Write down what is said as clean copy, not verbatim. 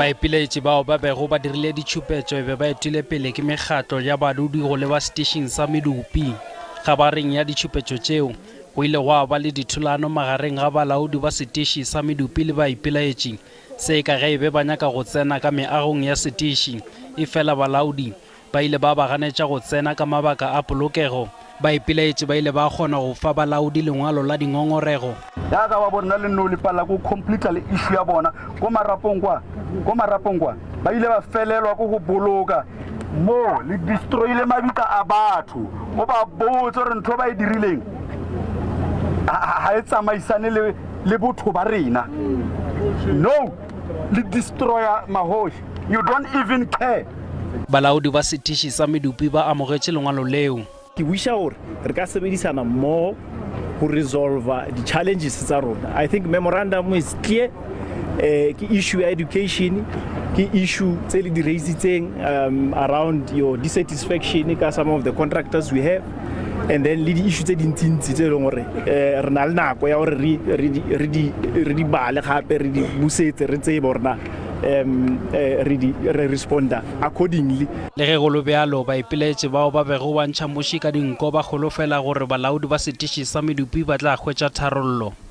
Baipiletši bao ba bego ba dirile ditšhupetšo e be ba etile pele ke mekgatlo ya badudi go leba setišing sa Medupi. Kgabareng ya ditšhupetšo tšeo, go ile gwa ba le dithulano magareng ga balaodi ba setiši sa Medupi le baipilaetši. Se ka ge e be ba nyaka go tsena ka meagong ya setiši, efela balaodi Ba ile ba ba ganetša go tsena ka mabaka a polokego. Baipilaetši ba ile ba kgona go fa balaodi lengwalo la dingongorego. Ya ka ba bo rena le nno le palela ko completer le issue ya bona ko marapong kwa, ko marapong kwa. Ba ile ba felelwa ko go boloka mo le destroyile mabitla a batho. O ba botse gore ntho ba e dirileng ga e tsamaisane le le botho ba rena. No, le destroyer mahoši. You don't even care. Balaodi ba setiši sa medupi ba amogetše lengwalo leo. Ke wisha gore re ka sebedisana mmogo go resolva di-challenges tsa rona. I think memorandum is clear. Eh, ke issue ya education, ke issue tse le di raisitseng um, around your dissatisfaction ka some of the contractors we have and then le di-issue tse dintsintsi tse e leng gore eh, re na le nako ya gore re di bale gape re di busetse re tsebe gore na um re di re responda accordingly. Le ge go le bjalo, baipilaetši bao ba bego ba ntšha muši ka dinko ba holofela gore balaodi ba setiši sa medupi ba tla hwetša tharollo.